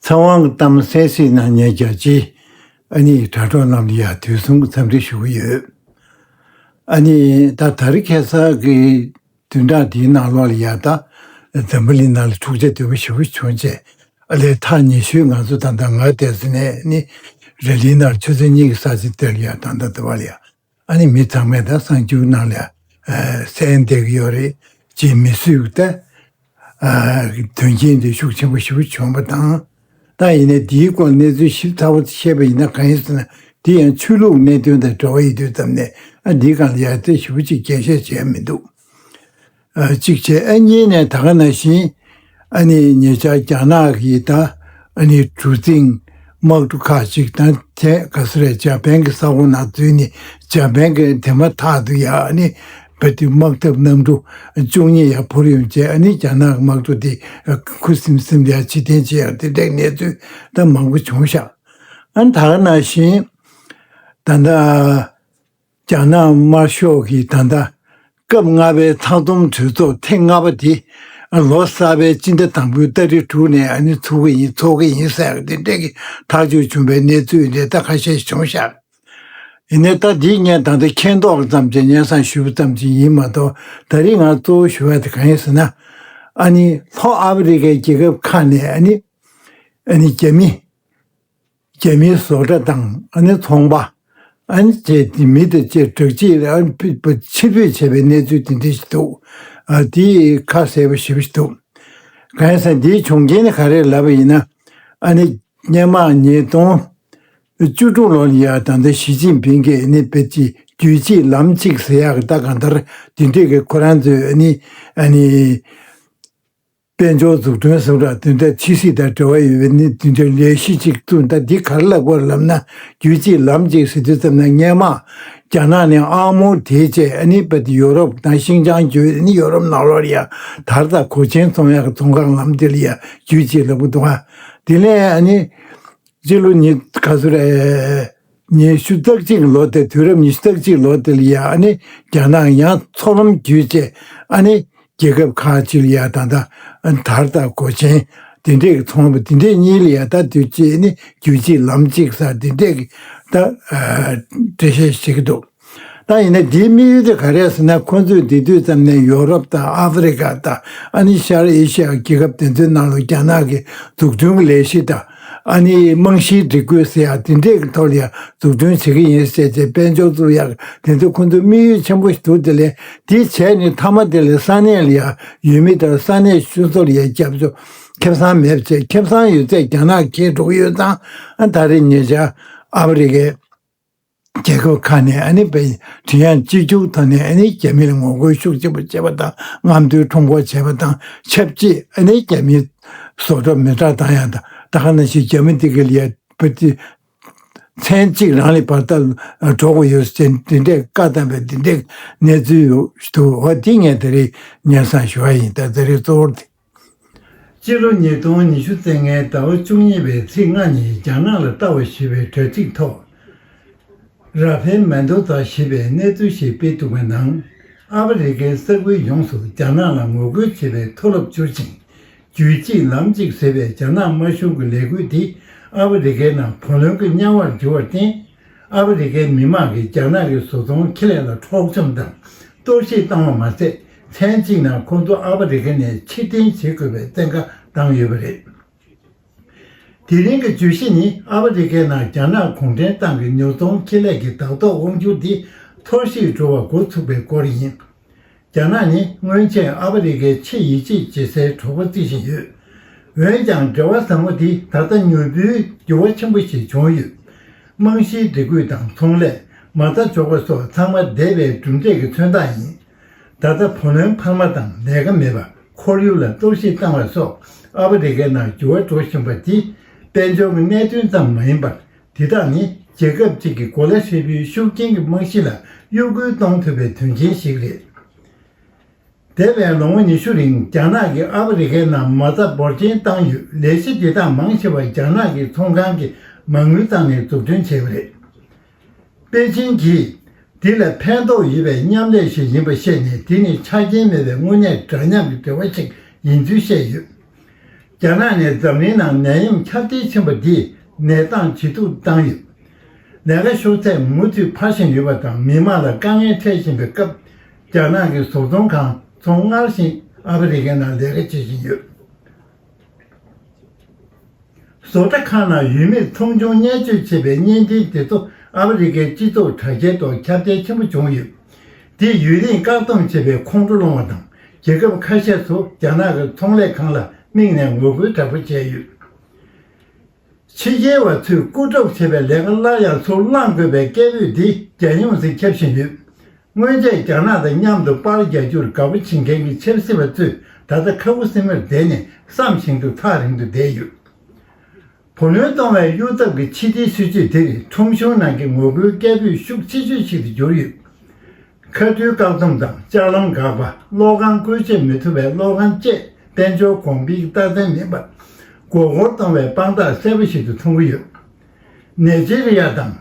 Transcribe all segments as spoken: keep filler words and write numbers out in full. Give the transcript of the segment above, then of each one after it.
ཚེ་དབང་གི་གཏམ་གསན་གཟིགས་གནང་མཁན་རྒྱ་ཆེའི་ཨ་ནི་དྲ་གྲོགས་རྣམས་ལ་ཡང་དུས་གསུམ་གྱི་འཚམས་འདྲི་ཞུ་གི་ཡོད། ཨ་ནི་ད་ད་རེས་ཁ་སང་གི་བདུན་ཕྲག་འདིའི་ནང་ལོགས་ལ་ཡང་ད་འཛམ་བུ་གླིང་ནང་ལ་འཁྲུག་ཆ་དོད་པོ་ཞེ་པོ་བྱུང་རྗེས། ཨ་ལས་ཐག་ཉེ་ཤོས་ང་ཚོ་ད་ལྟ་ང་བསྡད་ས་ནས་ནི་ར་ལི་ནང་ཆུ་ཚོད་གཉིས་ཀྱི་ས་ཆ་དེ་ལ་ཡང་ད་ལྟ་དེ་བ་ལ་ཡང་ཨ་ནི་མི་ཚང་མས་ད་གསར་འགྱུར་ནང་ལ་ཡང་གསན་བསྡད་ཀྱི་ཡོད་རེད། ཅེས་མི་སུས་ད་དོན་རྐྱེན་དེ་ཤུགས་ཆེན་པོ་ཞེ་པོ་བྱུང་བ་དང་། ད་ཡིན་ནའི་འདིའི་སྐོར་གནས་ཚུལ་ཞིབ་ཚགས་པོ་བཤད་པ་ཡིན་ན་གང་ཡིན་ཟེར་ན། འདི་ཡང་ཆོས་ལུགས་གནད་དོན་དང་འབྲེལ་བ་ཡོད་དུས་ཙམ་ནས་ཨ་འདིའི་སྒང་ལ་ཡང་དེ་ཞེ་པོ་ཅིག་རྒྱས་བཤད་བྱས་མི་འདུག་ཨ་གཅིག་བྱས། ཨ་གཉིས་ནས་ད་ག་ནང་བཞིན་ཨ་ནི་ཉེ་ཆར་རྒྱ་ནག་གིས་ད་ཨ་ནི་གྲུ་གཟིངས་དམག་གྲུ་ཁག་ཅིག་དང་དེ་ག་ས་རེད། འཇར་པན་གྱི་ས་ཁོངས་ནང་འཛུལ་ནས་འཇར་པན་གྱི་དེ་མ་ཐག་ཏུ་ཡ་ཨ་ནི་བོད་དུ་དམག་འཐབ་གནམ་གྲུ་བཅུ་གཉིས་ཡར་འཕུར་ཡོང་བྱས། ཨ་ནི་རྒྱ་ནག་གི་དམག་གྲུ་དེ་ཁུ་སིམ་སིམ་ལ་ཕྱིར་འཐེན་བྱེད་ཡག་དེ་འདྲའི་གནས་ཚུལ་ད་མང་པོ་བྱུང་ཤག་ཨ་ནི་ད་ག་ནང་བཞིན་ད་ལྟ་རྒྱ་ནག་དམར་ཤོག་གིས་ད་ལྟ་སྐབས་ལྔ་པའི་ཚགས་འཛོམས་གྲོས་ཚོགས་ཐེངས་ལྔ་པ་དེ་ལོ་གསར་པའི་སྤྱི་ཟླ་དང་པོའི་ཏ་རིག་དྲུག་ནས་ཨ་ནི་ཚུགས་ཀྱི་ཡིན་ཚོགས་ཀྱི་ཡིན་ཟེར་དེ་འདྲས་ཀྱི་ཐག་གཅོད་བྱུང་བའི་གནས་ཚུལ་འདི་ད་ཁ་ཤས་བྱུང་ཤག་ཡིན་ནའི་ད་འདི་ངས་ད་ལྟ་མཁྱེན་རྟོགས་ཙམ་གྱི་སྙན་སེང་ཞུས་པ་ཙམ་གྱི་ཡིན་མ་གཏོགས། ད་རེས་ང་གཙོ་བོ་ཞུ་བ་དེ་གང་ཡིན་ཟེར་ན། ཨ་ནི་ལྷོ་ཨ་ཕི་རི་ཀའི་རྒྱལ་ཁབ་ཁག་ནས་ཨ་ནི་ཨ་ནི་རྒྱ་མི་རྒྱ་མིའི་བཟོ་གྲྭ་དང་ཨ་ནི་ཚོང་པ་ཨ་ནི་བཅས་མི་དང་བཅས་དྲག་ཅིག་ཨ་ནི་ཕྱིར་འབུད་བྱས་པའི་གནས་ཚུལ་དེ་འདྲ་ཞིག་འདུག་ཨ་དེ་ཁ་གསལ་པོ་ཞེ་པོ་ཞིག་འདུག་གང་ཡིན་ཟེར་ན་འདིའི་བྱུང་རྐྱེན་ནི་ག་རེ་ལབ་པ་ཡིན་ན། ཨ་ནི་སྔོན་མ་ཉིས་སྟོང་བཅུ་དྲུག་ལོ་ལ་ཡ་ད་ལྟ་ཞི་ཅིན་ཕིང་གིས་ཨ་ནི་བོད་ཀྱི་རྒྱུད་གཅིག་ལམ་གཅིག་ཟེར་ཡག་གི་ད་གང་ལྟར་དེ་འདྲས་ཀྱི་ཁོ་རང་ཚོའི་ཨ་ནི་ཨ་ནི་དཔལ་འབྱོར་འཛུགས་སྐྲུན་སོགས་དང་དེ་འདྲ་ཕྱི་སྲིད་དང་འབྲེལ་བ་ཡོད་པའི་ནི་དེ་འདྲའི་ལས་གཞི་ཅིག་བཙུགས། ད་འདི་ག་རེ་ལབ་དགོས་ལབ་ན། རྒྱུད་གཅིག་ལམ་གཅིག་ཟེར་དུས་ཙམ་ན་སྔོན་མ་རྒྱ་ནག་ནས་ཨ་མོ་དེ་བཅས་ཨ་ནི་བོད་ཡོ་རོབ་དང་ཤིང་ཅང་བརྒྱུད་ཨ་ནི་ཡོ་རོབ་ནང་ལོགས་ལ་ཡ་དར་དང་གོས་ཆེན་བཙོང་ཡག་གི་ཚོང་ཁང་ལམ་དེ་ལ་ཡ་རྒྱུད་གཅིག་ལབ་ཀྱི་འདུག་ག་དེ་ལས་ཨ་ནི་སྤྱི་ལོ་ཉི་ག་ཚོད་རེད། ཉི་ཤུ་རྩ་གཅིག་ལོ་དེ། དུས་རབས་ཉི་ཤུ་རྩ་གཅིག་ལོ་དེ་ལ་ཡ་ཨ་ནི་རྒྱ་ནག་ཡང་མཚོ་ལམ་བརྒྱུད་བཅས་ཨ་ནི་རྒྱལ་ཁབ་ཁག་ཅིག་ལ་ཡ་ད་ལྟ་དར་དང་གོས་ཆེན་དེ་འདྲས་ཀྱི་ཚོང་པ་དེ་འདྲས་གཉིས་ལ་ཡ་ད་དུས་ཅིག་ཨ་ནི་རྒྱུད་གཅིག་ལམ་གཅིག་ཟེར་དེ་འདྲས་ཀྱི་ད་འགྲེལ་བཤད་བྱེད་ཀྱི་འདུག་ད་ཡིན་ན་འདིའི་དམིགས་ཡུལ་དེ་ག་རེ་རེད་ཟེར་ན། ཁོ་ཚོས་དེ་དུས་ཙམ་ནས་ཡོ་རོབ་དང་ཨ་ཧྥེ་རི་ཁ་དང་ཨ་ནི་ཤར་ཨེ་ཤི་ཡ་རྒྱལ་ཁབ་དེ་ཚོའི་ནང་ལ་རྒྱ་ནག་གི་འཛུགས་སྐྲུན་གྱི་ལས་གཞི་དང་། ཨ་ནི་རྨང་གཞིའི་སྒྲིག་བཀོད་ཟེར་ཡག་དེ་འདྲས་ཀྱི་ཐོག་ལ་ཡང་འཛུགས་སྐྲུན་བྱེད་ཀྱི་ཡིན་ཟེར་བྱས་དཔལ་འབྱོར་བཙུགས་ཡག་དེ་ཚོ་ཁོ་ཚོའི་དམིགས་ཡུལ་ཆེན་པོ་ཞིག་འདུག་དེ་ལས་དེ་བྱས་ནས་མཐའ་མ་དེ་ལ་ས་གནས་ལ་ཡང་ཡུལ་མི་དང་ས་གནས་ཆོས་ཚོགས་ལ་ཡང་རྒྱབ་སྐྱོར་ཁེ་བཟང་མེད་པ་བྱས། ཁེ་བཟང་ཡོད་ཚད་རྒྱ་ནག་ཁྱེར་འགྲོ་གི་ཡོད་ཙང་། ཨ་ད་རེས་ཉེ་ཆར་ཨ་ཕི་རི་ཀའི་རྒྱལ་ཁབ་ཁག་ནས་ཨ་ནི་བོད་ཁྲིམས་ཡང་གཅིག་གྱུར་ཐོག་ནས་ཨ་ནི་རྒྱ་མི་ལ་ངོ་རྒོལ་ཤུགས་ཆེན་པོ་བྱས་པ་དང་། རྔམ་སྟོན་ཁྲོམ་སྐོར་བྱས་པ་དང་ཆབས་ཅིག་ཨ་ནི་རྒྱ་མིའི་བཟོ་གྲྭ་མེ་སྲེག་བཏང་ཡག་དང་། ད་ག་ནང་བཞིན་རྒྱ་མི་འདི་ག་ལ་ཡ་བོད་དེ་མཚན་གཅིག་རང་ལ་བར་ཐག་འགྲོ་དགོས་ཡོད་ཟེར་འདི་འདྲའི་བཀའ་བཏང་བའི་འདི་འདྲའི་གནས་ཚུལ་འདུག་འོ་དེ་ངས་ད་རེས་སྙན་སེང་ཞུ་བ་ཡིན། ད་ད་རེས་གཙོ་བོར་དེ། སྤྱི་ལོ་ཉིས་སྟོང་ཉི་ཤུ་རྩ་ལྔའི་ཟླ་བ་བཅུ་གཉིས་པའི་ཚེས་ལྔ་ཉིན་རྒྱ་ནག་ལ་ལྟ་བ་ཞེས་པའི་དྲ་ཚིགས་ཐོག་ར་ཕེལ་མན་དོ་ཛ་ཞེས་པའི་གནས་ཚུལ་ཞིག་སྤེལ་འདུག་པའི་ནང་། ཨ་ཕི་རི་ཀའི་ས་ཁུལ་ཡོངས་སུ་རྒྱ་ནག་ལ་ངོ་རྒོལ་བྱེད་པའི་མཐོ་སློབ་བསྒྱུར་ཅིང་། རྒྱུད་གཅིག་ལམ་གཅིག་ཟེར་བའི་རྒྱ་ནག་དམར་གཞུང་གི་ལས་འགུལ་འདི་ཨ་ཕི་རི་ཀའི་ནང་བུ་ལོན་གྱི་དམྱལ་བར་གྱུར་བར་བརྟེན། ཨ་ཕི་རི་ཀའི་མི་མང་གིས་རྒྱ་ནག་གི་བཟོ་ཚོང་ཁེ་ལས་ལ་འཕྲོག་བཅོམ་དང་གཏོར་བཤིག་བཏང་བ་མ་ཟད། མཚན་གཅིག་ནང་ཁོ་ཚོ་ཨ་ཕི་རི་ཀ་ནས་ཕྱིར་འཐེན་བྱེད་དགོས་པའི་བཙན་བཀའ་བཏང་ཡོད་པ་རེད། དེ་རིང་གི་བརྗོད་གཞི་ནི་ཨ་ཕི་རི་ཀའི་ནང་རྒྱ་ནག་གུང་ཁྲན་ཏང་གི་ཉོ་ཚོང་ཁེ་ལས་ཀྱི་བདག་ཐོག་དབང་སྒྱུར་འདི་འཐོར་བཤིག་འགྲོ་བར་འགོ་ཚུགས་པའི་སྐོར་ཡིན། རྒྱ་ནག་ནི་སྔོན་ཆད་ཨ་ཕི་རི་ཀའི་ཆེས་ཡིད་ཆེས་བྱེད་སའི་གྲོགས་པོ་བརྩི་བཞིན་ཡོད། འོན་ཀྱང་འབྲེལ་བ་ཟབ་མོ་འདི་ད་ལྟ་མྱུར་པོའི་འགྱུར་བ་ཆེན་པོ་ཞིག་བྱུང་ཡོད། རྨང་གཞིའི་སྒྲིག་བཀོད་དང་ཚོང་ལས། མ་རྩ་འཇོག་པ་སོགས་ཚང་མ་འདས་པའི་གྲུབ་འབྲས་ཀྱི་མཚོན་རྟགས་ཡིན། ད་ལྟ་བུ་ལོན་འཕར་མ་དང་ལས་ཀ་མེད་པ། ཁོར་ཡུག་ལ་གཏོར་བཤིག་བཏང་བ་སོགས་ཨ་ཕི་རི་ཀའི་ནང་འགྱུར་བ་འགྲོ་བཞིན་པ་འདི་དཔལ་འབྱོར་གྱི་གནད་དོན་ཙམ་མ་ཡིན་པར། འདི་དག་ནི་རྒྱལ་ཁབ་ཅིག་གི་གོ་ལ་ཧྲིལ་པོའི་ཤུགས་རྐྱེན་གྱི་རྨང་གཞི་ལ་གཡོ་འགུལ་གཏོང་ཐུབ་པའི་དོན་རྐྱེན་ཞིག་རེད། འདས་པའི་ལོ་ངོ་ཉི་ཤུ་རིང་རྒྱ་ནག་གིས་ཨ་ཕི་རི་ཀའི་ནང་མ་རྩ་འབོར་ཆེན་བཏང་ཡོད། ལས་གཞི་འདི་དག་མང་ཆེ་བ་རྒྱ་ནག་གི་ཚོང་ཁང་གི་མ་དངུལ་བཏང་ནས་འཛུགས་སྐྲུན་བྱས་པ་རེད། པེ་ཅིན་གྱིས་འདི་ལ་ཕན་ཐོགས་ཡོད་པའི་མཉམ་ལས་ཤིག་ཡིན་པ་བཤད་ནས། འདི་ནི་ཆ་རྐྱེན་མེད་པའི་དངོས་གནས་འདྲ་མཉམ་གྱི་འབྲེལ་བ་ཞིག་ཡིན་ཚུལ་བཤད་ཡོད། རྒྱ་ནག་ནས་འཛམ་གླིང་ནང་ནད་ཡམས་ཁྱབ་གདལ་ཕྱིན་པ་འདིས་ནད་རྟགས་ཇེ་སྡུག་བཏང་ཡོད། ལས་ཀ་ཤོར་ཚད་མུ་མཐུད་འཕར་བཞིན་ཡོད་པ་དང་མི་མང་ལ་དཀའ་ངལ་འཕྲད་བཞིན་པའི་སྐབས། རྒྱ་ནག་གི་བཟོ་ཚོང་ཁང་ཚོ་སྔར་བཞིན་ཨ་ཧྥེ་རི་ཁའི་ནང་ལས་ཀ་བྱེད་བཞིན་ཡོད། བཟོ་གྲྭ་ཁག་ནང་ཡུལ་མིར་ཚོང་ཆུང་བརྙས་བཅོས་བྱས་པའི་བརྙན་འཕྲིན་དེ་ཚོ་ཨ་ཧྥེ་རི་ཁའི་སྤྱི་ཚོགས་དྲ་རྒྱའི་ཐོག་ཁྱབ་གདལ་ཆེན་པོ་བྱུང་ཡོད། དེས་ཡུན་རིང་བཀག་སྡོམ་བྱས་པའི་ཁོང་ཁྲོ་སློང་བ་དང་རྒྱལ་ཁབ་ཁ་ཤས་སུ་རྒྱ་ནག་གི་ཚོང་ལས་ཁང་ལ་དམིགས་ནས་ངོ་རྒོལ་དྲག་པོ་བྱས་ཡོད། ཕྱི་རྒྱལ་བ་ཚོས་རྐུ་འཕྲོག་བྱས་པའི་ལས་ཀ་སླར་ཡང་ཚུར་བླངས་དགོས་པའི་སྐད་འབོད་འདི་རྒྱལ་ཡོངས་སུ་ཁྱབ་བཞིན་ཡོད། སྔོན་ཆད་རྒྱ་ནག་དང་མཉམ་དུ་པར་རྒྱག་རྒྱུར་དགའ་པོ་བྱེད་མཁན་གྱི་ཆབ་སྲིད་པ་ཚོས་ད་ལྟ་ཁ་ཁུ་སིམ་མེར་བསྡད་ནས་བསམ་བཞིན་དུ་ཐག་རིང་དུ་བསྡད་ཡོད། བུ་ལོན་གཏོང་བའི་གཡོ་ཐབས་ཀྱི་ཕྱི་འབྲེལ་སྲིད་ཇུས་དེར་ཁྲོམ་གཞུང་ནང་གི་ངོ་རྒོལ་སྐད་འབོད་ཤུགས་ཆེ་ཤོས་ཤིག་ཏུ་གྱུར་ཡོད། ཁ་ཐུག་བཀག་སྡོམ་དང་ལྕགས་ལམ་འགག་པ། གློག་ཁང་བཀོལ་སྤྱོད་མི་ཐུབ་པའི་གློག་ཁང་བཅས་དཔལ་འབྱོར་གོང་འཕེལ་གྱི་རྟགས་མཚན་མིན་པར་མགོ་སྐོར་གཏོང་བའི་དཔང་རྟགས་གསལ་པོ་ཞིག་ཏུ་མཐོང་གི་ཡོད། ནེ་ཇི་རི་ཡ་དང་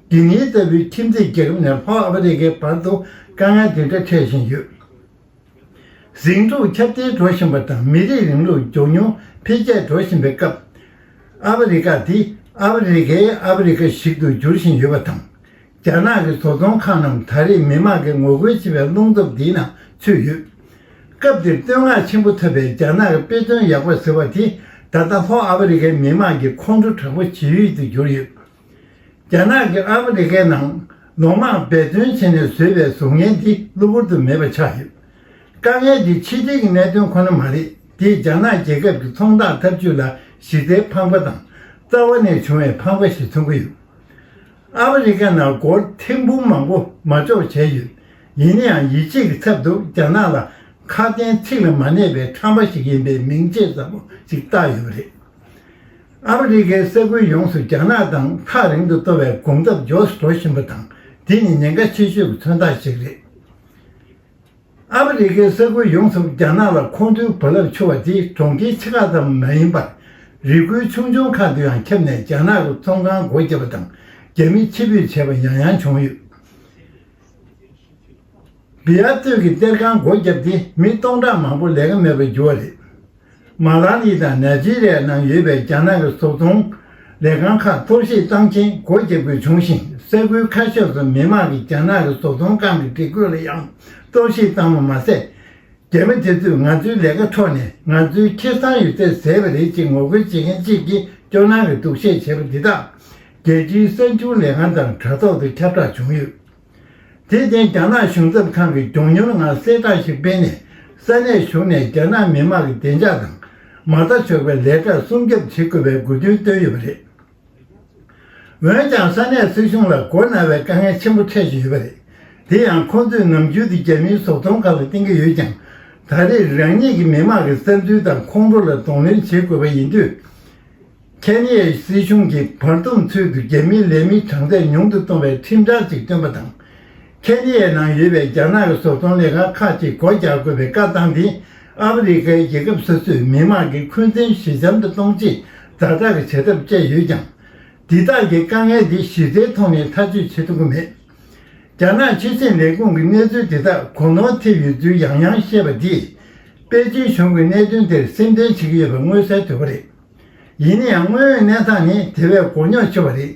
གྷི་ནི་ལྟ་བུའི་ཁྱིམ་མཚེས་རྒྱལ་ཁབ་ནས་ལྷོ་ཨ་ཧྥེ་རི་ཁའི་བར་དུ་དཀའ་ངལ་དེ་འདྲ་འཕྲད་བཞིན་ཡོད། ཟིང་འཁྲུག་ཁྱབ་གདལ་འགྲོ་བཞིན་པ་དང་མི་རིགས་རིང་ལུགས་མགྱོགས་མྱུར་འཕེལ་རྒྱས་འགྲོ་བཞིན་པའི་སྐབས། ཨ་ཧྥེ་རི་ཁ་འདི་ཨ་ཧྥེ་རི་ཁའི་ཨ་ཧྥེ་རི་ཁ་ཞིག་ཏུ་འགྱུར་བཞིན་ཡོད་པ་དང་། རྒྱ་ནག་གི་བཟོ་ཚོང་ཁང་རྣམས་ད་རེས་མི་མང་གིས་ངོ་རྒོལ་བྱེད་པའི་རླུང་འཚུབ་འདིའི་ནང་ཚུད་ཡོད། སྐབས་འདིར་བསྟོད་བསྔགས་ཆེན་པོ་ཐོབ་པའི་རྒྱ་ནག་གི་དཔེ་མཚོན་ཡག་པ་ཟེར་བ་དེ་ད་ལྟ་ལྷོ་ཨ་ཧྥེ་རི་ཁའི་མི་མང་གི་ཁོང་ཁྲོ་དྲག་པོ་བྱེད་ཡུལ་དུ་གྱུར་ཡོད། རྒྱ་ནག་གིས་ཨ་ཧྥེ་རི་ཁའི་ནང་ལོ་མང་འབད་བརྩོན་བྱས་ནས་བཟོས་པའི་གཟུགས་བརྙན་འདི་གློ་བུར་དུ་མེད་པ་ཆགས་ཡོད། དཀའ་ངལ་འདི་ཕྱི་འབྲེལ་གྱི་གནད་དོན་ཁོ་ན་མ་རེད། དེས་རྒྱ་ནག་རྒྱལ་ཁབ་ཀྱི་ཚོང་རྟགས་ཐབས་ཇུས་ལ་གཞི་རྩའི་ཕངས་པ་དང་རྩ་བ་ནས་བྱུང་བའི་ཕངས་པ་ཞིག་མཚོན་གྱི་ཡོད། ཨ་ཧྥེ་རི་ཁ་ནང་སྒོར་ཐེར་འབུམ་མང་པོ་མ་འཇོག་བྱས་ཡོད། ཡིན་ན་ཡང་ཡིད་ཆེས་ཀྱི་ཚབ་ཏུ་རྒྱ་ནག་ལ་ཁ་དན་ཚིག་ལ་མ་གནས་པའི་ཁྲམ་པ་ཞིག་ཡིན་པའི་མིང་ཆད་ཟབ་པོ་ཞིག་བཏགས་ཡོད་པ་རེད། ཨ་ཧྥེ་རི་ཁའི་ས་ཁུལ་ཡོངས་སུ་རྒྱ་ནག་དང་ཐག་རིང་དུ་གཏོང་བའི་གོམ་སྟབས་མགྱོགས་སུ་འགྲོ་བཞིན་པ་དང་། དེ་ནི་ཉེན་ཁ་ཆེ་ཤོས་ཀྱི་མཚོན་རྟགས་ཤིག་རེད། ཨ་ཧྥེ་རི་ཁའི་ས་ཁུལ་ཡོངས་སུ་རྒྱ་ནག་ལ་ཁོང་ཁྲོའི་རྦ་རླབས་འཕྱུར་བ་དེ་གྲོང་ཁྱེར་ཆེ་ཁག་ཙམ་མ་ཡིན་པར། རི་ཁུལ་ཆུང་ཆུང་ཁག་ཏུ་ཡང་ཁྱབ་ནས་རྒྱ་ནག་གི་ཚོང་ཁང་སྒོ་བརྒྱབ་པ་དང་རྒྱ་མིས་ཕྱིར་འབུད་བྱས་པ་ཡང་ཡང་བྱུང་ཡོད། བི་ཡ་སྟོད་ཀྱི་གཏེར་ཁང་སྒོ་བརྒྱབ་སྟེ་མི་སྟོང་ཕྲག་མང་པོ་ལས་ཀ་མེད་པར་གྱུར་བ་རེད། མ་ལ་ཡི་དང་ནཱི་ཇི་རི་ཡ་ནང་ཡོད་པའི་རྒྱ་ནག་གི་བཟོ་ཚོང་ལས་ཁང་ཁག་གཏོར་བཤིག་བཏང་རྐྱེན་སྒོ་བརྒྱབ་དགོས་བྱུང་ཞིང་། ས་ཁུལ་ཁ་ཤས་སུ་མི་མང་གིས་རྒྱ་ནག་གི་བཟོ་ཚོང་ཁང་གི་སྒྲིག་བཀོད་ལ་ཡང་གཏོར་བཤིག་བཏང་བ་མ་ཟད། རྒྱ་མི་དེ་ཚོས་ང་ཚོའི་ལས་ཀ་འཕྲོག་ནས་ང་ཚོའི་ཁེ་བཟང་ཡོད་ཚད་ཟས་པ་རེད་ཅེས་ངོ་རྒོལ་བྱེད་མཁན་གཅིག་གིས་སྐྱོ་སྣང་གི་འདུ་ཤེས་བྱས་པ་འདི་དག་རྒྱལ་སྤྱིའི་གསར་འགྱུར་ལས་ཁང་དང་དྲ་ཐོག་ཏུ་ཁྱབ་བསྒྲགས་བྱུང་ཡོད། དེར་བརྟེན་རྒྱ་ནག་གཞུང་ཚབ་ཁང་གིས་མགྱོགས་མྱུར་ངང་གསལ་བསྒྲགས་ཤིག་སྤེལ་ནས། ས་གནས་གཞུང་ནས་རྒྱ་ནག་མི་དམངས་ཀྱི་བདེ་འཇགས་དང་མ་རྩ་འཇོག་པའི་ལས་གྲྭར་སྲུང་སྐྱོབ་བྱེད་དགོས་པའི་དགོས་འདུན་བཏོན་ཡོད་པ་རེད། འོན་ཀྱང་ས་གནས་སྲིད་གཞུང་ལ་མགོ་ན་བའི་དཀའ་ངལ་ཆེན་པོ་འཕྲད་བཞིན་ཡོད་པ་རེད། དེ་ཡང་ཁོ་ཚོས་ནམ་རྒྱུན་དུ་རྒྱ་མིའི་བཟོ་ཚོང་ཁག་ལ་བརྟེན་གྱི་ཡོད་ཀྱང་། ད་རེས་རང་ཉིད་ཀྱི་མི་དམངས་ཀྱི་བསམ་ཚུལ་དང་ཁོང་ཁྲོ་ལ་གདོང་ལེན་བྱེད་དགོས་པ་ཡིན་དུས། ཁེ་ནི་ཡའི་སྲིད་གཞུང་གིས་བར་འདུམ་ཚུལ་དུ་རྒྱ་མིའི་ལས་མིའི་གྲངས་ཚད་ཉུང་དུ་གཏོང་བའི་ཁྲིམས་འཆར་ཅིག་བཏོན་པ་དང་། ཁེ་ནི་ཡའི་ནང་ཡོད་པའི་རྒྱ་ནག་གི་བཟོ་ཚོང་ལས་ཁང་ཁག་ཅིག་སྒོ་རྒྱག་དགོས་པའི་བཀའ་བཏང་སྟེ། ཨ་ཧྥེ་རི་ཁའི་རྒྱལ་ཁབ་སོ་སོས་མི་དམངས་ཀྱི་འཁོན་འཛིན་ཞི་འཇམ་དུ་གཏོང་ཆེད་ཛ་དྲག་གི་བྱེད་ཐབས་སྤྱད་ཡོད་ཀྱང་། འདི་དག་གི་དཀའ་ངལ་འདི་གཞི་རྩའི་ཐོག་ནས་ཐག་གཅོད་བྱེད་ཐུབ་ཀྱི་མེད། རྒྱ་ནག་ཕྱི་སྲིད་ལས་ཁུངས་ཀྱི་གནས་ཚུལ་འདི་དག་གོ་ནོར་ཐེབས་ཡོད་ཚུལ་ཡང་ཡང་བཤད་པ་འདིས། པེ་ཅིན་གཞུང་གིས་གནད་དོན་དེར་སེམས་ཁྲལ་བྱེད་ཀྱི་ཡོད་པ་མངོན་གསལ་དོད་པོ་རེད། ཡིན་ན་ཡང་དངོས་ཡོད་གནས་སྟངས་ནི་དེ་བས་མགོ་རྙོག་ཆེ་བ་རེད།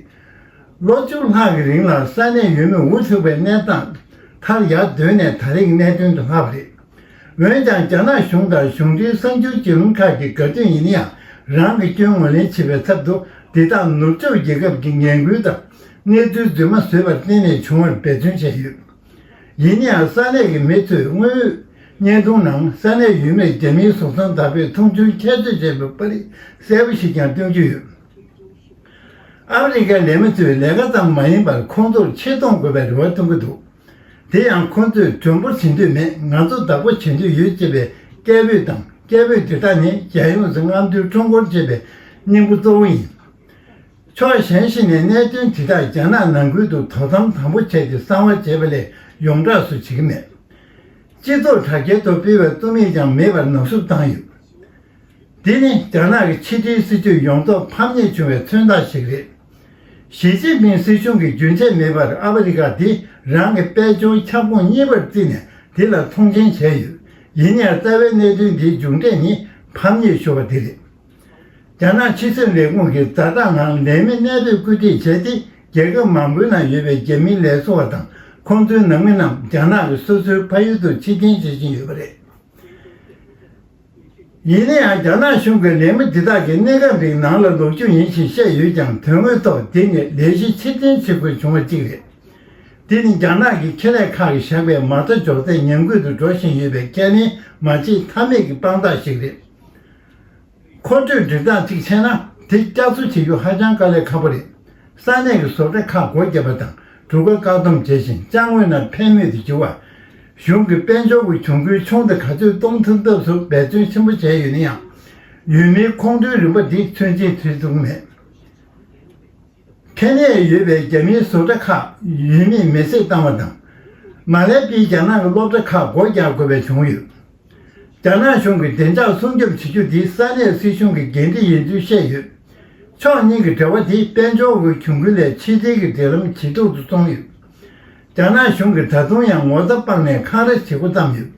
ལོ་བཅུ་ལྷག་གི་རིང་ལ་ས་གནས་ཡུལ་མི་འུ་ཐུག་པའི་གནས་སྟངས་མཐར་ཡར་བསྡུས་ནས་ད་རེས་ཀྱི་གནད་དོན་དུ་ལྷགས་པ་རེད། འོན་ཀྱང་རྒྱ་ནག་གཞུང་དང་གཞུང་འབྲེལ་གསར་འགྱུར་བརྒྱུད་ལམ་ཁག་གིས་ག་དུས་ཡིན་ན་ཡང་རང་གི་སྐྱོན་ངོས་ལེན་བྱེད་པའི་ཚབ་ཏུ་འདི་དག་ནུབ་ཕྱོགས་རྒྱལ་ཁབ་ཀྱི་ངན་སྐུལ་དང་གནས་ཚུལ་རྫུན་མ་བཟོས་པར་བརྟེན་ནས་བྱུང་བར་འབད་བརྩོན་བྱས་ཡོད། ཡིན་ན་ཡང་ས་གནས་ཀྱི་མི་ཚོས་དངོས་ཡོད་བརྙན་ཐུང་ནང་ས་གནས་ཡུལ་མིར་རྒྱ་མིའི་བཟོ་ཚོང་བདག་པོས་མཐོང་ཆུང་ཁྱད་གསོད་བྱས་པའི་པར་རིས་གསལ་པོ་ཞིག་ཀྱང་སྟོན་གྱི་ཡོད། ཨ་ཧྥེ་རི་ཁའི་ལས་མི་ཚོས་ལས་ཀ་ཙམ་མ་ཡིན་པར་ཁོང་ཚོར་ཆེ་མཐོང་དགོས་པའི་རེ་བ་གཏོང་གི་འདུག་དེ་ཡང་ཁོང་ཚོས་མགྲོན་པོ་བྱེད་འདོད་མེད། ང་ཚོ་བདག་པོ་བྱེད་འདོད་ཡོད་ཅེས་པའི་སྐད་འབོད་དང་། སྐད་འབོད་དེ་དག་ནི་རྒྱལ་ཡོངས་སུ་རྔམ་སྟོན་ཁྲོམ་སྐོར་བྱེད་པའི་སྙིང་པོ་གཙོ་བོ་ཡིན། ཕྱོགས་གཞན་ཞིག་ནས་གནད་དོན་དེ་དག་རྒྱ་ནག་ནང་ཁུལ་དུ་དོ་དམ་དམ་པོ་བྱས་ཏེ་གསང་བ་བྱས་པ་ལས་ཡོངས་གྲགས་སུ་བྱེད་ཀྱི་མེད། སྤྱི་ཚོགས་དྲ་རྒྱའི་ཐོག་སྤེལ་བའི་རྩོམ་ཡིག་ཀྱང་མེད་པར་ནག་བསུབ་བཏང་ཡོད། འདི་ནི་རྒྱ་ནག་གི་ཕྱི་འབྲེལ་སྲིད་ཇུས་ཡོངས་རྫོགས་ཕམ་ཉེས་བྱུང་བའི་མཚོན་རྟགས་ཤིག་རེད། ཞི་ཅིན་ཕིང་སྲིད་གཞུང་གིས་རྒྱུན་ཆད་མེད་པར་ཨ་ཧྥེ་རི་ཁ་འདི་རང་གི་དཔལ་འབྱོར་ཁྱབ་ཁོངས་གཉིས་པར་བརྩིས་ནས་དེ་ལ་མཐོང་ཆེན་བྱས་ཡོད། ཡིན་ཡང་རྩ་བའི་གནད་དོན་འདིའི་མཇུག་འབྲས་ནི་ཕམ་ཉེས་ཤོར་བ་དེ་རེད། རྒྱ་ནག་ཕྱི་སྲིད་ལས་ཁུངས་ཀྱིས་ཛ་དྲག་ངང་ལས་མི་གནས་སྤོས་སྐུལ་འདེད་བྱས་ཏེ། རྒྱལ་ཁབ་མང་པོའི་ནང་ཡོད་པའི་རྒྱ་མིའི་ལས་བཟོ་བ་དང་ཁོང་ཚོའི་ནང་མི་རྣམས་རྒྱ་ནག་གི་སོ་སོའི་ཕ་ཡུལ་དུ་ཕྱིར་འཐེན་བྱེད་བཞིན་ཡོད་པ་རེད། ཡིན་ན་ཡང་། རྒྱ་ནག་གཞུང་གིས་ལས་མི་འདི་དག་གིས་གནས་སྐབས་རིང་ནང་ལ་ལོག་རྒྱུ་ཡིན་ཞེས་བཤད་ཡོད་ཀྱང་། དོན་དངོས་ཐོག་འདི་ནི་ལས་གཞི་ཕྱིར་འཐེན་བྱེད་དགོས་བྱུང་བ་གཅིག་རེད། འདི་ནི་རྒྱ་ནག་གི་ཁེ་ལས་ཁག་གིས་བཞག་པའི་མ་རྩ་འཇོག་ཚད་ཉམས་རྒུད་དུ་འགྲོ་བཞིན་ཡོད་པའི་ཁས་ལེན་མ་བྱེད་ཐབས་མེད་ཀྱི་དཔང་རྟགས་ཤིག་རེད། མཁོ་སྤྲོད་སྒྲིག་སྟངས་གཅིག་བྱས་ན། དེ་བསྐྱར་གསོ་བྱེད་རྒྱུ་ཧ་ཅང་དཀའ་ལས་ཁག་པོ་རེད། ས་གནས་ཀྱི་བཟོ་གྲྭ་ཁག་སྒོ་བརྒྱབ་པ་དང་གྲུ་ཁ་བཀག་སྡོམ་བྱས་ཤིང་། ཅ་དངོས་རྣམས་ཕན་མེད་དུ་གྱུར་བ། གཞུང་གིས་དཔལ་འབྱོར་གྱི་གྱོང་གུན་ཆུང་དང་ག་ཚོད་གཏོང་ཐུབ་ཐབས་སུ་འབད་བརྩོན་ཆེན་པོ་བྱས་ཡོད་ན་ཡང་། ཡུལ་མིའི་ཁོང་ཁྲོའི་རིམ་པ་འདི་ཚུན་ཆད་ཚུད་ཐུབ་མེད། ཁེ་ནས་ཡོད་པའི་རྒྱ་མིའི་བཟོ་གྲྭ་ཁག་ཡུལ་མིས་མེ་བསྲེགས་བཏང་བ་དང་། མ་ལེ་པིའི་རྒྱ་ནག་གི་སློབ་གྲྭ་ཁག་སྒོ་རྒྱག་དགོས་པ་བྱུང་ཡོད། རྒྱ་ནག་གཞུང་གིས་བདེ་འཇགས་སྲུང་སྐྱོབ་བྱེད་རྒྱུ་འདི་ས་གནས་སྲིད་གཞུང་གི་འགན་འཁྲི་ཡིན་ཚུལ་བཤད་ཡོད། ཕྱོགས་གཉིས་ཀྱི་འབྲེལ་བ་དེ་དཔལ་འབྱོར་གྱི་གྱོང་གུན་ལས་ཕྱི་འབྲེལ་གྱི་འབྲེལ་ལམ་ཇེ་སྡུག་ཏུ་སོང་ཡོད། རྒྱ་ནག་གཞུང་གིས་ད་དུང་ཡང་ངོ་ཚ་སྤངས་ནས་འཁང་ར་བྱེད་འགོ་བརྩམས་ཡོད།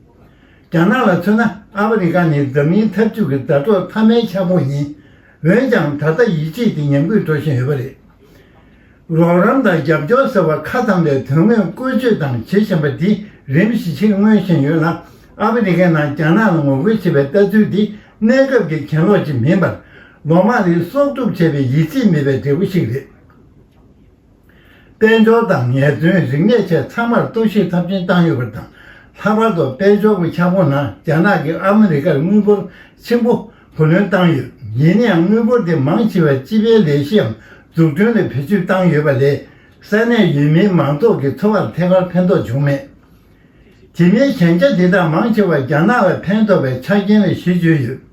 རྒྱ་ནག་ལ་མཚོན་ན། ཨ་ཕ་རི་ཀ་ནི་འཛམ་གླིང་འཐབ་ཇུས་ཀྱི་ཟླ་གྲོགས་མཐའ་མའི་ཆག་སྒོ་ཡིན། འོན་ཀྱང་། ད་ལྟ་ཡིད་ཆེས་དེ་ཉམས་རྒུད་འགྲོ་བཞིན་ཡོད་པ་རེད། རོགས་རམ་དང་རྒྱབ་སྐྱོར་ཟེར་བ་ཁ་ཚང་པའི་དོན་དངོས་བཀོལ་སྤྱོད་དང་བྱེད་བཞིན་པ་འདི་རིམ་བཞིན་ཕྱིར་མངོན་བཞིན་ཡོད་ལ། ཨ་ཕ་རི་ཀའི་ནང་རྒྱ་ནག་ལ་ངོ་རྒོལ་བྱེད་པའི་ལྟ་ཚུལ་འདི་གནས་སྐབས་ཀྱི་གྱེན་ལོག་ཅིག་མིན་པར། ལོ་མང་རིང་གསོག་སྒྲུབ་བྱས་པའི་ཡིད་ཆེས་མེད་པའི་འབྲས་བུ་ཞིག་རེད། དཔལ་འབྱོར་དང་ངལ་རྩོལ། རིག་གནས་བཅས་ཚང་མར་གཏོར་བཤིག་ཚབས་ཆེན་བཏང་ཡོད་པ་དང་། ལྷག་པར་དུ་དཔལ་འབྱོར་གྱི་ཆག་སྒོ་ནང་རྒྱ་ནག་གིས་ཨ་མི་རི་ཀར་དངུལ་འབོར་ཆེན་པོ་བུ་ལོན་བཏང་ཡོད། ཡིན་ན་ཡང་། དངུལ་འབོར་དེ་མང་ཆེ་བ་སྤྱི་པའི་ལས་གཞིའམ་འཛུགས་སྐྲུན་ལ་བེད་སྤྱོད་བཏང་ཡོད་པ་ལས། ས་གནས་ཡུལ་མིའི་མང་ཚོགས་ཀྱི་འཚོ་བར་ཐད་ཀར་ཕན་ཐོགས་བྱུང་མེད། དེ་མིན། ཞན་ཆ་འདི་དག་མང་ཆེ་བ་རྒྱ་ནག་ལ་ཕན་ཐོགས་པའི་ཆ་རྐྱེན་ལ་གཞི་བཅོལ་ཡོད།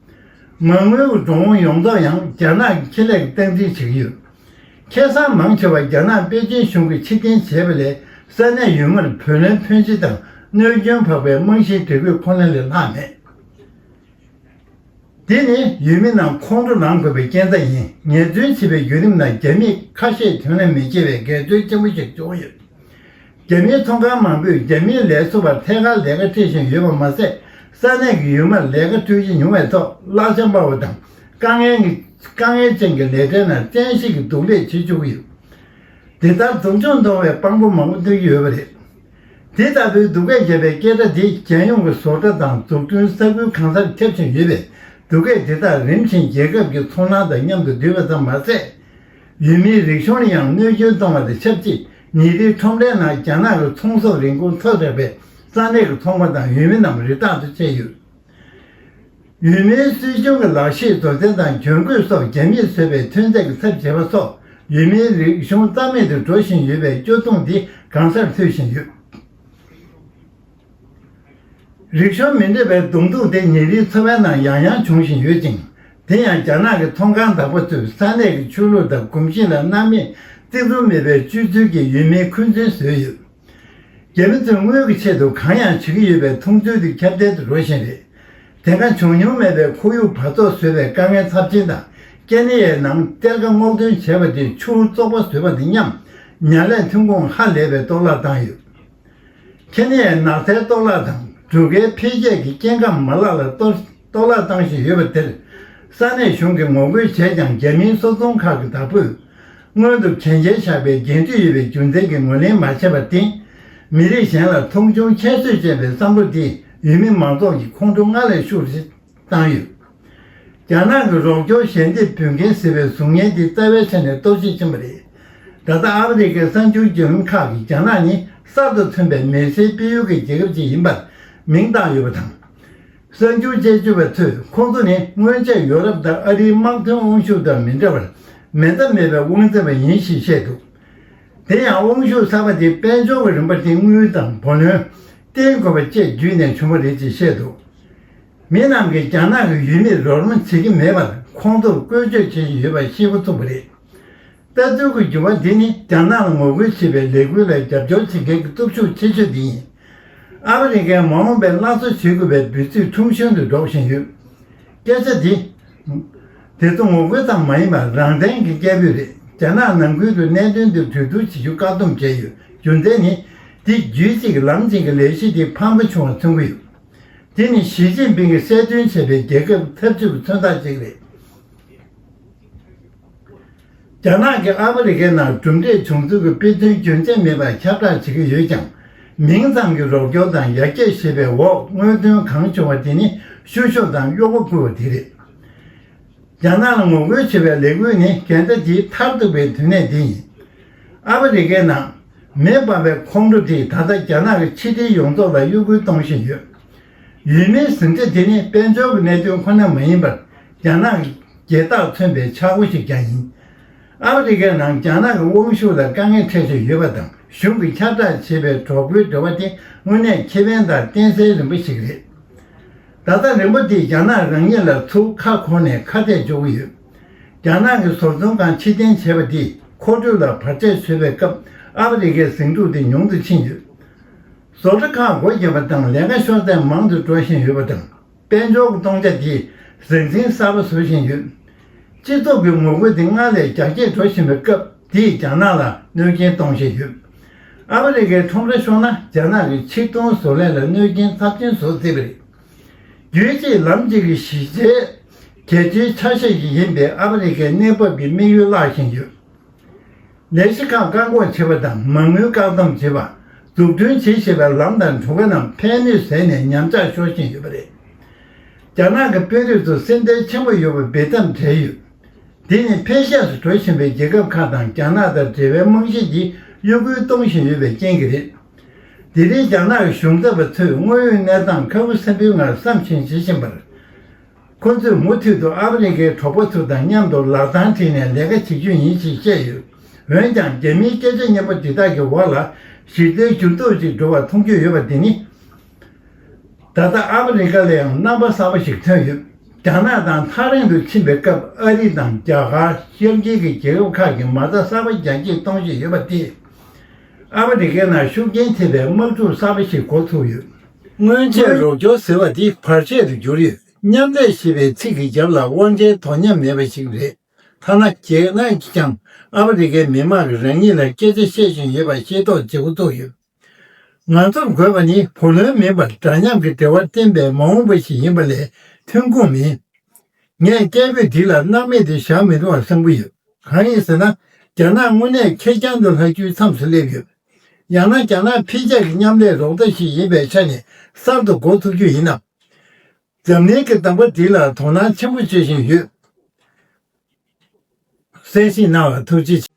མ་དངུལ་གྱི་འགྲོ་འོང་ཡོངས་རྫོགས་ཡང་རྒྱ་ནག་གི་ཁེ་ལས་ཀྱིས་སྟངས་འཛིན་བྱེད་ཀྱི་ཡོད། ཁེ་བཟང་མང་ཆེ་བ་རྒྱ་ནག་པེ་ཅིན་གཞུང་གིས་ཕྱིར་འཐེན་བྱས་པ་ལས། ས་གནས་ཡུལ་མིར་བུ་ལོན་ཕོན་ཆེ་དང་གནོད་སྐྱོན་འཕགས་པའི་རྨང་གཞིའི་སྒྲིག་བཀོད་ཁོ་ན་ལས་ལྷག་མེད། འདི་ནི་ཡུལ་མི་རྣམས་ཁོང་ཁྲོ་ལངས་དགོས་པའི་རྐྱེན་རྩ་ཡིན། ངལ་རྩོལ་བྱེད་པའི་བརྒྱུད་རིམ་ནང་རྒྱ་མིས་ཁ་ཤས་དོན་ལ་མི་སྐྱེལ་བའི་འགལ་འཛོལ་ཆེན་པོ་ཞིག་བྱུང་ཡོད། རྒྱ་མིའི་ཚོང་ཁང་མང་པོས་རྒྱ་མིའི་ལས་བཟོ་བར་ཐད་ཀར་ལས་ཀ་སྤྲད་བཞིན་ཡོད་པ་མ་ཟད། ས་གནས་ཀྱི་ཡུལ་མར་ལས་ཀ་སྤྲོད་ཀྱི་ཉུང་བའི་ཐོག་གླ་ཆ་དམའ་བ་དང་། དཀའ་ངལ་གྱི་དཀའ་ངལ་ཅན་གྱི་ལས་གྲལ་ནང་བཙན་ཤེད་ཀྱིས་སྡུག་ལས་བྱེད་བཅུག་གི་ཡོད། འདི་ལྟར་སྡུག་སྦྱོང་གཏོང་བའི་དཔང་པོ་མང་པོ་སྟོན་གྱི་ཡོད་པ་རེད། དེ་ལྟ་བུའི་སྡུག་སྐད་བརྒྱབ་པའི་སྐད་སྒྲ་འདིས་རྒྱལ་ཡོངས་ཀྱི་བཟོ་གྲྭ་དང་འཛུགས་སྐྲུན་ས་ཁུལ་གང་སར་ཁྱབ་བཞིན་ཡོད་པས། སྡུག་སྐད་འདི་དག་རིམ་བཞིན་རྒྱལ་ཁབ་ཀྱི་ཚོར་སྣང་དང་མཉམ་དུ་འདུས་པ་ཙམ་མ་ཟད། ཡུལ་མིའི་རིག་གཞུང་ལ་ཡང་གནོད་སྐྱོན་གཏོང་བ་དང་ཆབས་ཅིག་ཉིན་རེའི་ཁྲོམ་རའི་ནང་རྒྱ་ནག་གི་ཚོང་ཟོག་རིན་གོང་མཐོ་དྲགས་པས་ས་གནས་ཀྱི་ཚོང་པ་དང་ཡུལ་མི་རྣམས་རི་དྭགས་དུ་ཆས་ཡོད། ཡུལ་མིའི་སྲིད་གཞུང་གི་ལག་ཤེས་བཟོ་རྩལ་དང་གྱོན་གོས་སོགས་རྒྱ་མིས་བཟོས་པའི་ཐོན་རྫས་ཀྱི་ཚབ་བྱེད་པ་སོགས་ཡུལ་མིའི་རིག་གཞུང་རྩ་མེད་དུ་འགྲོ་བཞིན་ཡོད་པའི་སྐྱོ་གདུང་འདི་གང་སར་ཐོས་བཞིན་ཡོད། རིག་གཞུང་མི་འདྲ་བའི་གདོང་ཐུག་དེ་ཉིན་རེའི་འཚོ་བའི་ནང་ཡང་ཡང་འབྱུང་བཞིན་ཡོད་ཅིང་། དེ་ཡང་རྒྱ་ནག་གི་ཚོང་ཁང་བདག་པོ་ཚོས་ས་གནས་ཀྱི་ཆོས་ལུགས་དང་གོམས་གཤིས་ལ་སྣང་མེད་རྩིས་འཛུགས་མེད་པའི་སྤྱོད་ཚུལ་གྱིས་ཡུལ་མིའི་འཁོན་འཛིན་བཟོས་ཡོད། རྒྱ་མི་ཚོས་དངུལ་གྱི་ཆེད་དུ་གང་ཡང་བྱེད་ཀྱི་ཡོད་པའི་མཐོང་ཚུལ་དེ་ཁྱབ་གདལ་དུ་འགྲོ་བཞིན་རེད། དེ་སྔ་བྱུང་མྱོང་མེད་པའི་ཁོར་ཡུག་བར་རྫོགས་བཟོས་པའི་དཀའ་ངལ་ཚབས་ཆེན་དང་། ཀེ་ནི་ཡའི་ནང་གཏེར་ཁ་སྔོག་འདོན་བྱས་པ་དེ་ཆུ་བོ་བཙོག་པ་བཟོས་པ་དང་མཉམ། ཉ་ལས་ཐོན་ཁུངས་ཧ་ལས་པའི་གཏོར་བརླག་བཏང་ཡོད། ཁེ་ནི་ཡའི་ནགས་ཚལ་གཏོར་བརླག་དང་འབྲུག་སྐྱེལ་འཕེལ་རྒྱས་ཀྱི་སྐྱེ་ཁམས་མ་ལག་ལ་གཏོར་གཏོར་བརླག་བཏང་བཞིན་ཡོད་པ་དེར། ས་གནས་གཞུང་གིས་ངོ་རྒོལ་བྱས་ཀྱང་། རྒྱ་མིའི་སོ་ཚོང་ཁག་གི་བདག་པོས་སྔོན་དུ་གན་རྒྱ་བཞག་པའི་འགན་འཁྲི་ཡོད་པའི་རྒྱུ་མཚན་གྱིས་ངོས་ལེན་མ་བྱས་པར་བརྟེན། མི་རིགས་གཞན་ལ་མཐོང་ཆུང་ཁྱད་གསོད་ཅན་པའི་བསམ་བློ་དེས་ཡུལ་མི་མང་ཚོགས་ཀྱི་ཁོང་ཁྲོ་སྔར་ལས་ཤུགས་ཆེ་བཏང་ཡོད། རྒྱ་ནག་གི་རོགས་སྐྱོར་ཞལ་འདེབས་འབུལ་མཁན་ཟེར་བའི་གཟུགས་བརྙན་འདི་རྩ་བའི་ཆ་ནས་གཏོར་བཤིག་ཕྱིན་པ་རེད། ད་ལྟ་ཨ་ཧྥེ་རི་ཁའི་གསར་འགྱུར་བརྒྱུད་ལམ་ཁག་གིས་རྒྱ་ནག་ནི་གསར་དུ་ཐོན་པའི་མེ་སྲེག་སྤེལ་ཡུལ་གྱི་རྒྱལ་ཁབ་ཅིག་ཡིན་པར་མིང་བཏགས་ཡོད་པ་དང་། གསར་འགྱུར་དཔྱད་བརྗོད་པ་ཚོས་ཁོང་ཚོ་ནི་སྔོན་ཆད་ཡོ་རོབ་དང་ཨ་རིའི་དམག་དོན་དབང་ཤུགས་དང་མི་འདྲ་བར་མེ་མདའ་མེད་པའི་དབང་འཛིན་པ་ཡིན་ཞེས་བཤད་འདུག། དེ་ཡང་དབང་ཤུགས་གསར་པ་དེ་དཔལ་འབྱོར་གྱི་རིམ་པ་དེ་དངུལ་དང་བུ་ལོན་བརྟེན་དགོས་པ་བཅས་བརྒྱུད་ནས་བྱུང་བ་རེད་ཅེས་བཤད་འདུག། མི་རྣམས་ཀྱིས་རྒྱ་ནག་གི་ཡུལ་མིར་རོགས་རམ་བྱེད་ཀྱི་མེད་པར་ཁོང་ཚོར་བཀོལ་སྤྱོད་བྱེད་བཞིན་ཡོད་པ་ཤེས་འགོ་ཚུགས་པ་རེད། ལྟ་ཚུལ་གྱི་འགྱུར་བ་འདི་ནི་རྒྱ་ནག་ལ་ངོ་རྒོལ་བྱེད་པའི་ལས་འགུལ་ལ་རྒྱབ་སྐྱོར་བྱེད་མཁན་གྱི་སྟོབས་ཤུགས་ཆེ་ཤོས་དེ་ཡིན། ཨ་ཧྥེ་རི་ཁའི་མ་འོངས་པའི་སླར་གསོ་བྱེད་དགོས་པའི་འབོད་ཚིག་ཁྲོམ་གཞུང་དུ་སྒྲོག་བཞིན་ཡོད། སྐད་ཆ་འདི། དེ་ཚོ་ངོ་རྒོལ་ཙམ་མ་ཡིན་པར་རང་བཙན་གྱི་སྐད་འབོད་རེད། རྒྱ་ནག་ནང་ཁུལ་དུ་གནད་དོན་འདི་གྲོས་བསྡུར་བྱེད་རྒྱུ་བཀག་སྡོམ་བྱས་ཡོད། རྒྱུ་མཚན་ནི། འདི་རྒྱུད་གཅིག་ལམ་གཅིག་གི་ལས་གཞི་དེ་ཕངས་པོ་བྱུང་བ་མཚོན་གྱི་ཡོད། དེ་ནི་ཞི་ཅིན་ཕིང་གིས་གསལ་སྟོན་བྱས་པའི་རྒྱལ་ཁབ་འཐབ་ཇུས་ཀྱི་མཚོན་རྟགས་ཤིག་རེད། རྒྱ་ནག་གིས་ཨ་ཧྥེ་རི་ཁའི་ནང་གྲུབ་འབྲས་བྱུང་ཚུལ་གྱི་དཔེ་མཚོན་རྒྱུན་ཆད་མེད་པར་ཁྱབ་བསྒྲགས་བྱེད་ཀྱི་ཡོད་ཀྱང་། མིང་ཙམ་གྱི་རོགས་སྐྱོར་དང་ཡར་རྒྱས་ཞེས་པའི་འོག་དངོས་དོན་གང་བྱུང་བ་དེ་ནི་བཤུ་གཞོག་དང་གཡོ་སྒོ་བསྐུལ་བ་དེ་རེད། རྒྱ་ནག་ལ་ངོ་རྒོལ་བྱེད་པའི་ལས་འགུལ་ནི་འགལ་ཟླ་འདིའི་མཐར་ཐུག་པའི་དོན་གནད་དེ་ཡིན། ཨ་ཧྥེ་རི་ཁའི་ནང་མེ་འབར་བའི་ཁོང་ཁྲོ་དེས་ད་ལྟ་རྒྱ་ནག་གི་ཕྱི་དྲིལ་ཡོངས་རྫོགས་ལ་གཡོ་འགུལ་གཏོང་བཞིན་ཡོད། ཡུལ་མིའི་ཟིང་ཆ་དེ་ནི་དཔལ་འབྱོར་གྱི་གནད་དོན་ཁོ་ན་མ་ཡིན་པར། རྒྱ་ནག་གི་རྒྱལ་རྟགས་མཚོན་པའི་ཆག་སྒོ་ཞིག་ཀྱང་ཡིན། ཨ་ཧྥེ་རི་ཁའི་ནང་རྒྱ་ནག་གི་དབང་ཤུགས་ལ་དཀའ་ངལ་འཕྲད་བཞིན་ཡོད་པ་དང་། གཞུང་གིས་ཁྱབ་བསྒྲགས་བྱས་པའི་གྲོས་འགོའི་འབྲེལ་བ་དེ་དངོས་གནས་ཁེ་ཕན་དང་བརྟེན་གསལ་རིམ་པ་ཞིག་རེད། ད་ལྟ་རིམ་པ་འདིས་རྒྱ་ནག་རང་ཉིད་ལ་ཚུར་ཁ་འཁོར་ནས་ཁ་གཏད་གཅོག་གི་ཡོད། རྒྱ་ནག་གིས་བཟོ་ཚོང་ཁང་ཕྱིར་འཐེན་བྱས་པ་འདིས་མཁོ་སྤྲོད་ལ་བར་ཆད་བཟོས་པའི་སྐབས། ཨ་ཧྥེ་རི་ཁའི་ཟིང་འཁྲུག་དེ་ཉུང་དུ་ཕྱིན་ཡོད། བཟོ་གྲྭ་ཁག་སྒོ་བརྒྱབ་པ་དང་། ལས་ཀ་ཤོར་ཚད་མང་དུ་འགྲོ་བཞིན་ཡོད་པ་དང་། དཔལ་འབྱོར་གྱི་སྟོང་ཆ་དེས་ཟང་ཟིང་གསར་པ་བཟོ་བཞིན་ཡོད། སྤྱི་ཚོགས་ཀྱི་ངོ་རྒོལ་དེ་སྔར་ལས་རྒྱ་སྐྱེད་འགྲོ་བཞིན་པའི་སྐབས། དེས་རྒྱ་ནག་ལ་གནོད་རྐྱེན་གཏོང་བཞིན་ཡོད། ཨ་ཧྥེ་རི་ཁའི་ཁྲོམ་ར་ཤོར་ན། རྒྱ་ནག་གི་ཕྱིར་གཏོང་བཟོ་ལས་ལ་གནོད་རྐྱེན་ཚབས་ཆེན་བཟོ་སྲིད་པ་རེད། རྒྱུད་གཅིག་ལམ་གཅིག་གི་གཞི་རྩའི་གལ་ཆེའི་ཆ་ཤས་ཤིག་ཡིན་པའི་ཨ་ཧྥེ་རི་ཁའི་གནས་བབ་ཀྱི་དམིགས་ཡུལ་བརླག་བཞིན་ཡོད། ལས་གཞི་ཁག་བཀག་འགོག་བྱེད་པ་དང་། མ་དངུལ་བཀག་སྡོམ་བྱེད་པ། འཛུགས་སྐྲུན་བྱེད་བཞིན་པའི་ལམ་དང་གྲུ་ཁ་རྣམས་ཕན་ནུས་ཟད་ནས་ཉམས་ཆག་ཤོར་བཞིན་ཡོད་པ་རེད། རྒྱ་ནག་གི་དཔོན་རིགས་ཚོ་སེམས་ཁྲལ་ཆེན་པོ་ཡོད་པའི་འབེལ་གཏམ་བསྒྲགས་ཡོད། འདི་ནི་འཕེལ་ཤས་སུ་འགྲོ་བཞིན་པའི་རྒྱལ་ཁབ་ཁག་དང་རྒྱ་ནག་དང་འབྲེལ་བའི་རྨང་གཞི་འདིས་གཡོ་འགུལ་གཏོང་བཞིན་ཡོད་པའི་རྐྱེན་གྱིས་རེད། དེ་རིང་རྒྱ་ནག་གི་གཞུང་ཚབ་པ་ཚོས་དངོས་ཡོད་གནས་སྟངས་ཁ་ཁུ་སིམ་པོའི་ངང་བསམ་བཞིན་བྱེད་བཞིན་པར། ཁོ་ཚོས་མུ་མཐུད་དུ་ཨ་ཧྥེ་རི་ཁའི་གྲོགས་པོ་ཚོ་དང་མཉམ་དུ་ལག་རྡང་ཁྲིད་ནས་ལས་ཀ་བྱེད་རྒྱུ་ཡིན་ཞེས་བཤད་ཡོད། འོན་ཀྱང་། རྒྱ་མིའི་སྐད་ཆ་སྙན་པོ་འདི་དག་གི་འོག་ལ་གཞི་རྩའི་འགྱུར་ལྡོག་ཅིག་འགྲོ་བ་མཐོང་རྒྱུ་ཡོད་པ་འདི་ནི། ད་ལྟ་ཨ་ཧྥེ་རི་ཁ་ལ་ཡང་རྣམ་པ་གསར་པ་ཞིག་ཐོན་ཡོད། རྒྱ་ནག་དང་ཐག་རིང་དུ་ཕྱིན་པའི་སྐབས། ཨ་རི་དང་རྒྱ་གར། ཤར་དཀྱིལ་གྱི་རྒྱལ་ཁབ་ཁག་གིས་མ་རྩ་གསར་པ་རྒྱ་སྐྱེད་གཏོང་བཞིན་ཡོད་པ་དེས། ཨ་ཧྥེ་རི་ཁའི་ནང་ཤུགས་རྐྱེན་ཐེབས་པའི་དམག་འཁྲུག་གསར་པ་ཞིག་འགོ་ཚུགས་ཡོད། སྔོན་ཆད་རོགས་སྐྱོར་ཟེར་བ་འདི་བར་ཆད་དུ་གྱུར་ཡོད། མཉམ་ལས་ཞེས་པའི་ཚིག་གི་རྒྱབ་ལ་དབང་ཆའི་དོ་མཉམ་མེད་པ་ཞིག་རེད། ཐ་ན་རྒྱ་ནག་གིས་ཀྱང་ཨ་ཧྥེ་རི་ཁའི་མི་དམངས་ཀྱིས་རང་ཉིད་ལ་སྐད་ཆ་བཤད་བཞིན་ཡོད་པ་ཤེས་རྟོགས་བྱེད་འགོ་ཚུགས་ཡོད། ང་ཚོར་དགོས་པ་ནི་བུ་ལོན་མིན་པར་འདྲ་མཉམ་གྱི་འབྲེལ་བ་བརྟན་པའི་མ་འོངས་པ་ཞིག་ཡིན་པ་ལས་ཐོན་ཁུངས་མིན། ངས་སྐད་འབོད་འདི་ལ་སྣང་མེད་དུ་བཞག་མི་རུང་བར་བསམ་གྱི་ཡོད། གང་ཡིན་ཟེར་ན། རྒྱ་ནག་དངོས་གནས་ཁེར་རྐྱང་དུ་ལྷག་རྒྱུའི་མཚམས་སུ་སླེབས་ཡོད། ཡང་ན་རྒྱ་ནག་ཕལ་ཆེར་གྱི་མཉམ་ལས་རོགས་ཟླ་ཞིག་ཡིན་པའི་ཆ་ནས་གསར་དུ་འགོ་ཚུགས་རྒྱུ་ཡིན་ནམ། འཛམ་གླིང་གི་གདམ་ག་འདི་ལ་དོ་སྣང་ཆེན་པོ་བྱེད་བཞིན་ཡོད། གསན་གཟིགས་གནང་བར་ཐུགས་རྗེ་ཆེ།